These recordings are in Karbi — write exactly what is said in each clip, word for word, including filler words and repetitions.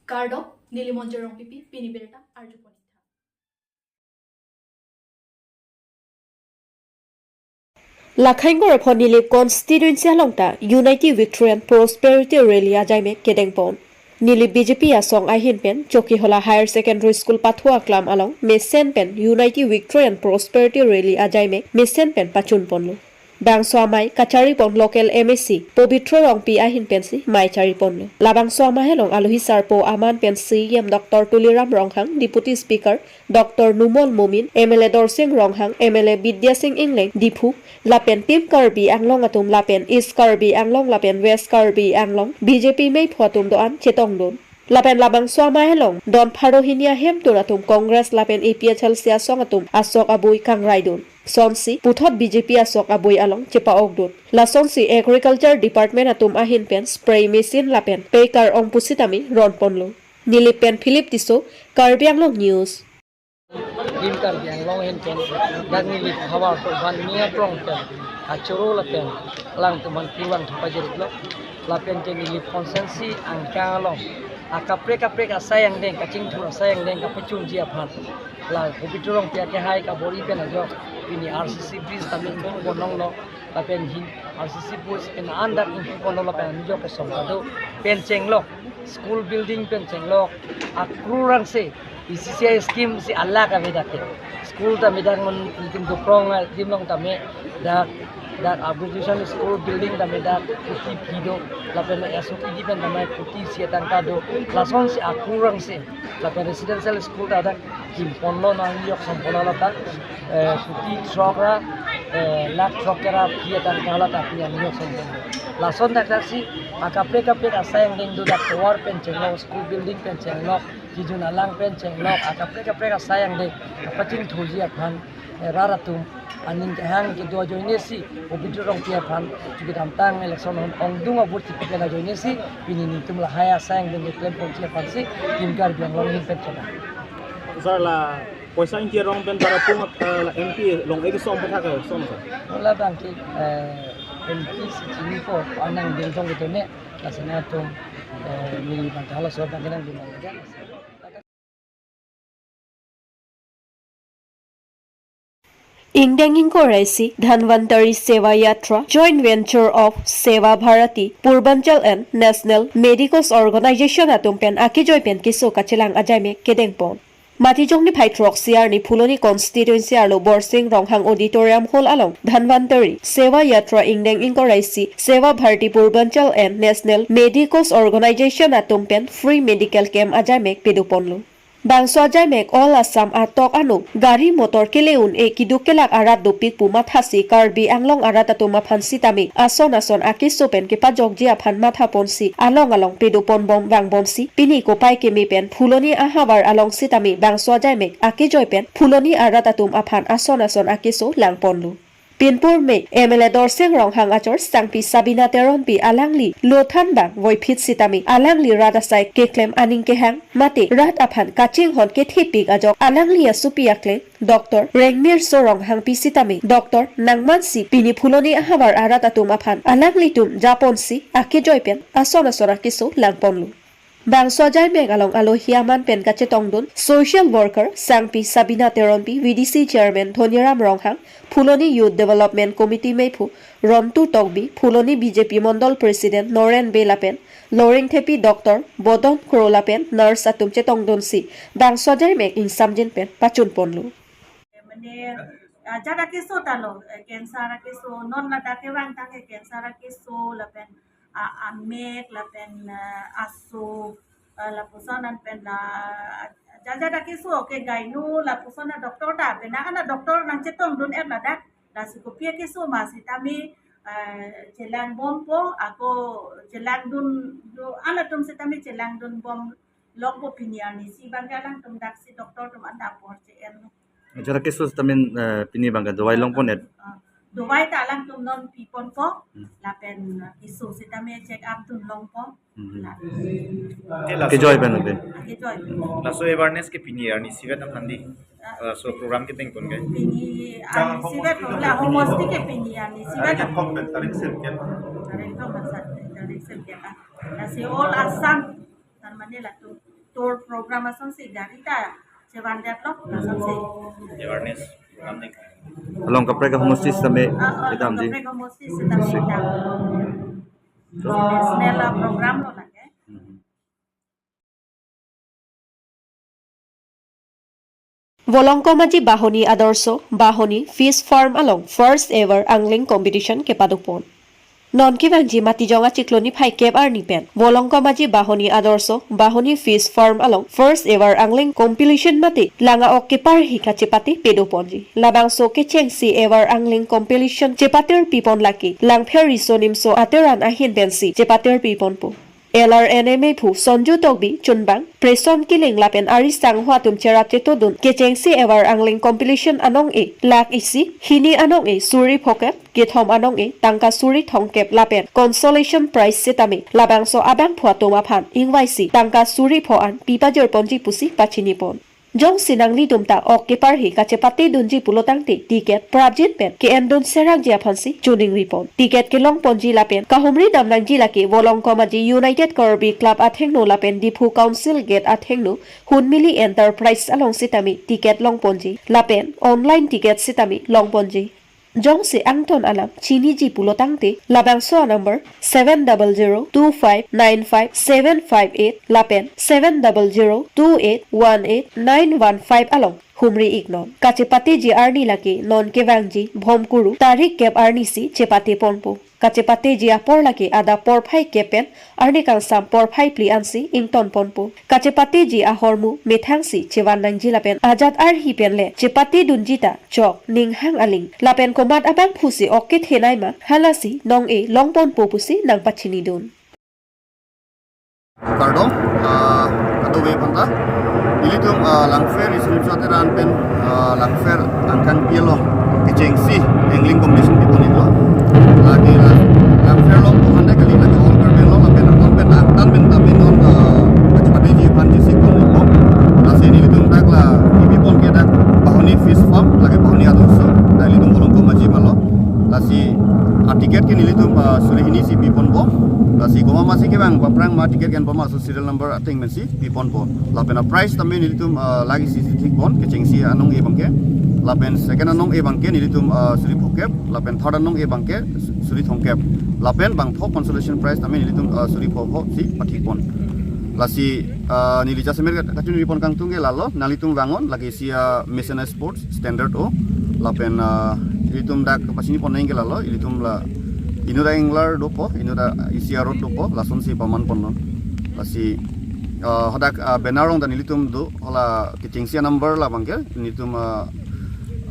Kardom, neli Monjir Rongpipi, pini birta arjupon-ik tha. Lakhaingkor aphon Nilip constituency along ta Unity Victory and Prosperity Rally ajaimek kedengpon. Nilip B J P asong ahin pen Chokihola Higher Secondary School pathu aklam along mesen pen Unity Victory and Prosperity Rally ajaimek mesen pen pachunponlo. Bangso amei kacharipon local M A C Pobitro Rongpi ahin pensi mei chariponlo. Labangso amei along alohi sarpo aman pen C E M Doctor Tuliram Ronghang, Deputy Speaker Doctor Numal Momin, M L A Dorsing Ronghang, M L A Bidya Sing Engleng, Diphu, lapen Team Karbi Anglong atum lapen East Karbi Anglong lapen West Karbi Anglong B J P meiphu atum do-an chetongdun. Lapen labangso amei along don pharo hini ahemtun atum Congress lapen A P H L C asong atum asok abui kangraidun. Sonsi puthot B J P asok abui along chepa-okdun. Lasonsi Agriculture Department atum ahin pen spray machine lapen pekar ong pusitame ronponlo. Nilip pen Philip Tisso, Karbi Anglong News. Team Karbi Anglong ahin pen dak Nilip havar to ban nia prong pen kachoro lapen alangtum aphan kurvangthu pajirlo. Lapen ke Nilip constituency angkang along akaprek kaprek asai angdeng, kachingthur asai angdeng kapachunji aphan la Pobitro Rongpi akehai kabor-i pen ajok pini R C C bridge tame ingpu ponlonglo. Lapen hin R C C bridge pen an dak ingpu ponlo lapen anijok kesong kado pen chenglok, school building pen chenglok, akrurang se E C C I scheme si alak avedak ke. School tame dak ngun tim doprong, ah, dim long tame dak, dak Abu Tuition school building tame dak kuti phi do, lapen S O P D pen tame kuti isi atangka do, lasonsi akrurang se, lapen residential school ta dak kimponlo nang yok sampona lata, eh, kuti throk ra, eh, lakh throk kera phi atangka lata pini an yok sampona. Lason dak dak si akaprek kaprek asai angdeng do dak tovar pen chenglok, school building pen chenglok, kijun alang pen chenglok, akaprek kaprek asai angdeng kapachingthurji aphan, eh, rat atum aning kehang kedo ajoine si Pobitro Rongpi aphan chukidamtang election hon ongdung abur chipi pen ajoine si pini nelitum lahai asai angdeng keklemponji aphansi Team Karbi Anglong ahin pen kedam. Sir, la poisa ingki arong pen Tarapung, eh, la M P long-e kesong pathak kesong, sir? Labang ke, eh, M P si chinipo, anang dingtong gitu ne, lasi nangtum, eh, neli bang halaso abang ke nangding lagi. Ingdeng ingkoi ra isi Dhanvantari Seva Yatra, joint venture of Seva Bharati, Purbanchal and National Medicos Organization atum pen akejoi pen keso kachelang ajaimek kedengpon. Matijong niphai throksi arni Phuloni constituency arlo Borsing Ronghang Auditorium Hall along Dhanvantari Seva Yatra ingdeng ingkoi ra isi Seva Bharati Purbanchal and National Medicos Organization atum pen free medical camp ajaimek padoponlo. Bangso ajaimek All Assam atok ano gari motor kele un-e keduk kelak arat dopik pu mathasi Karbi Anglong arat atum aphan sitame ason ason akeso pen kepajokji aphan mathaponsi along along padoponbom vangbomsi pini kopai keme pen Phuloni ahavar along sitame bangso ajaimek akejoi pen Phuloni arat atum aphan ason ason akeso langponlo. Pinpur me M L A Dorsing Ronghang achor sangpi Sabina Teronpi alangli lothan bang voiphit sitame alangli rat asai keklem aning kehang mate rat aphan kachinghon kethepik ajok alangli asopi akleng Doctor Rengmirso Ronghangpi sitame Doctor nangmansi pini Phuloni ahavar arat atum aphan alanglitum japonsi akejoi pen ason ason akeso langponlo. Bangso ajaimek along alohi aman pen kachetongdun social worker sangpi Sabina Teronpi, V D C chairman Dhoniram Ronghang, Phuloni Youth Development Committee meiphu Rontu Tokbi, Phuloni B J P Mondol President Noren Bey lapen Loringthepi Doctor Bodon Kro lapen nurse atum chetongdunsi bangso ajaimek ingsamjin pen pachunponlo. Mane, ah, jat akeso ta lo, eh, cancer akeso, non ladak kevang tangke cancer akeso, lapen, ah, amek, lapen, ah, aso, ah, lapuson an pen la, jat jat akeso ke gyno, lapuson a doctor ta, pena ana doctor nangchetongdun-et ladak, lasi kopi akeso ma sitame, eh, chelangbompo, ako chelangdun, do, alatum sitame chelangdunbom longpo pini arni si bang ke alangtum daksi doctor atum anta apor che-en. Jat akeso sitame, eh, pini bang ke dawai longpon-et. Ah, dawai ta alangtum non piponpo, hmm, lapen keso sitame check up dun longpo. Hmm. Lapen kejoi pen ante. Kejoi. Laso awareness ke pini arni isivet aphan di. Ah. Laso program kedengpon ke. Pini arni isivet la homosti ke pini arni isivet. Tarik thom pen tarik sirkep. Tarik thom pen tarik sirkep. Lasi all Assam. Tar mane latum tour program asonsi gari ta chevan detlok asonsi. Awareness program ding. Along kaprek homosti sitame, ah, ah, kedamji. Kaprek homosti sitame kedam. National, ah, program lo lake. Hmm. Volongkom Aji Bahoni Adorsho Bahoni Fish Farm along first ever angling competition kepadopon. Non kevangji Matijong achiklo niphai kep arni pen Volongkom Aji Bahoni Adorsho Bahoni Fish Farm along first ever angling competition mate lang a-ok keparhi kachepate pedoponji. Labangso kechengsi ever angling competition chepatir pipon lake Langpher Riso Nimso ateran ahin pensi chepatir piponpo. L R N M A phu Sonju Tokbi, chunbang Presom Killing lapen ari sangho atum cherap chetodun kechengsi ever angling competition anong-e lakh isi, hini anong-e suri phokep, kethom anong-e tangka suri thomkep lapen consolation prize sitame labangso abangphu atum aphan ingvaisi tangka suri pho an pipajirponji pusi pachinipon. Jongsi nanglitum ta ok keparhi kachepate dunji pulotangte ticket prapjin pen ke-endun serakji aphansi choningripon. Ticket kelongponji lapen kahumri damnangji lake Volongkom Aji United Karbi Club athengno lapen Diphu Council Gate athengno Hunmili Enterprise along sitame ticket longponji lapen online ticket sitame longponji. Jongsi angton alam chiniji pulotangte labangso a-number seven double zero two five nine five seven five eight lapen seven double zero two eight one eight nine one five along humri iknon. Kachepateji arni lake non kevangji Bhomkuru tarik kep arnisi chepateponpo. Kachepateji apor lake adap porphai kep pen arni kangsam porphai phli ansi ingtonponpo. Kachepateji ahormu methangsi chevan nangji lapen ajat arhi penle chepatedunji ta chok ning hang aling. Lapen komat abangphusi ok kethenei ma halasi nong-e longponpo pusi nangpachinidun. Kardom, ah, kadokave aphanta. Ilitum, ah, Langpher Riso Nimso ateran pen, ah, Langpher angkang pi along kechengsi angling competition pipon iklo. Lake la, Langpher along pu hande kali lake all Karbi Anglong lapen angtan pen, angtan pen tame non, ah, kachepateji aphan chesik pon ikpo. Lasi nelitum dak la kepipon ke dak Bahoni Fish Farm, lake Bahoni Adorsho. Dak ilitum Volongkom Aji malo. Lasi a-ticket ke nelitum, ah, suri hini si piponpo. Lasi komat masi kevang aphrang ma ticket ke-en pon ma laso serial number ateng pensi piponpo. Lapen a-prize tame nelitum, ah, lakh isi si thikpon kechengsi anong-e abangke. Lapen second anong-e abangke nelitum, ah, suri phokep. Lapen third anong-e abangke su-, suri thomkep. Lapen bangpho consolation prize tame nelitum, ah, suri pho pho si pathikpon. Lasi, ah, neli jasemet ka-, kachiniripon kangtung ke lalo, nanglitum vangnon, lake isi a-machine sports standard o. Lapen, ah, ilitum dak pachinipon nang ke lalo, ilitum la inut a-angler dopo, inut a-isi a-rod dopo, lasonsi pamanponnon. Lasi, ah, hadak, ah, banner along ta nelitum do, hala kechengsi a-number labangke, nelitum, ah,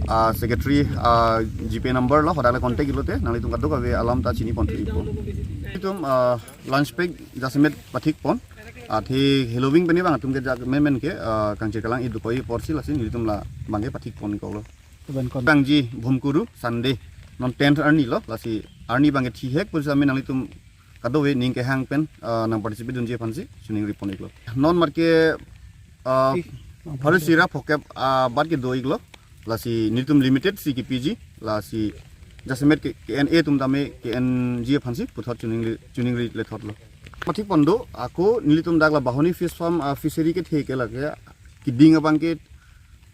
ah, secretary, ah, GPay number lo, hadak le contact iklote, nanglitum kadokave alam ta chiniponthu ikpo. Nelitum, ah, lunch pack jasemet pathikpon. Athe heloving pen bang atum ke jak men men ke, ah, kangchir kalang idu koi porsi lasi nelitum labangke pathikpon iklo. Tuban kon. Bangji Bhomkuru Sunday non tenth arni lo, lasi arni abangke thihek pusi amen nanglitum kadokave ning kehang pen, ah, nang participate dunji aphansi choningripon iklo. Non marke, ah, ih, pharo sira phokep, ah, bat kedo iklo. Lasi nelitum limited si kepiji, lasi jasemet ke, ke-en-e atum tame ke-enji aphansi puthot choningri, choningri lethotlo. Pathikpon do, ako nelitum dak la Bahoni Fish Farm, ah, fishery kethe ke lake, keding abangke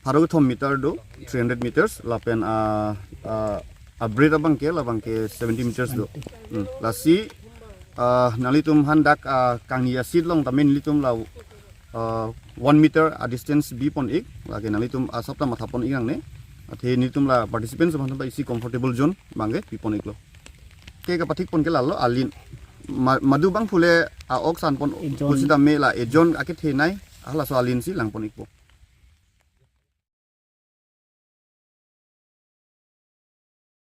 pharo kethom meter do, three hundred meters, lapen, ah, ah, a-breadth abangke, labangke seventy meters do. Hmm. Lasi, ah, nanglitum han dak, ah, kangni a-seat along tame nelitum la, ah, one meter a-distance bipon ik, lake nanglitum asap ta mathapon ik nangne. Athe nelitum la participants aphan ta isi comfortable zone abangke pipon iklo. Ke kapathikpon ke lalo alin. Ma-, madu abangphu le a-ok sanpon, ejon, pusitame la ejon akethenei, halaso alin si langpon ikpo.